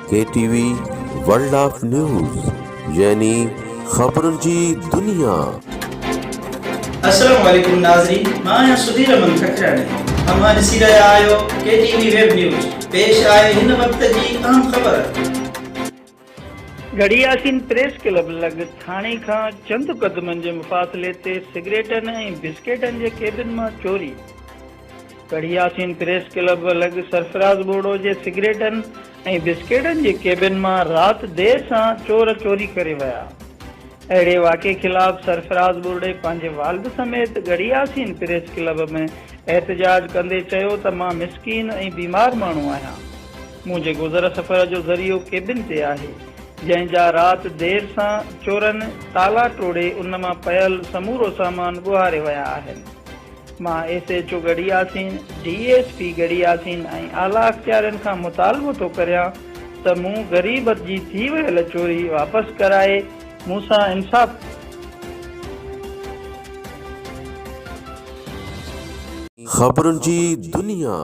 K T V world of news يعني خبرن جي دنيا. السلام عليڪم ناظرين مان آهيان سڌير احمد ککراڻي اوهان ڏسي رهيا آهيو ڪي ٽي وي ويب نيوز پيش آهي هن وقت جي اهم خبر. ڳڙهي ياسين پريس ڪلب لڳ ٿاڻي کان چند قدمن جي مفاصلي تي سگريٽن ۽ بسڪيٽن جي ڪيبن مان چوري. ڳڙهي ياسين پريس ڪلب لڳ سرفراز ٻوڙو جي سگريٽن ۽ بسڪيٽن جي ڪيبن مان رات دير سان چور چوري ڪري ويا. اهڙي واقعي خلاف سرفراز ٻرڙي پنهنجي والد سميت ڳڙهي ياسين پريس ڪلب ۾ احتجاج ڪندي چيو ته مان مسڪين ۽ بيمار ماڻهو آهيان منهنجي گذر سفر جو ذريعو ڪيبن تي آهي جنهن جا رات دير سان چورن تالا ٽوڙي ان مان پيل سمورو سامان ٻوهاري ويا آهن. مان S H O Garhi Yasin, D S P Garhi Yasin ۽ اعليٰ اختيارين کان مطالبو ٿو ڪريان ته مون غريب جي ٿي ويل چوري واپس ڪرائي مون سان انصاف خبرن جي دنيا.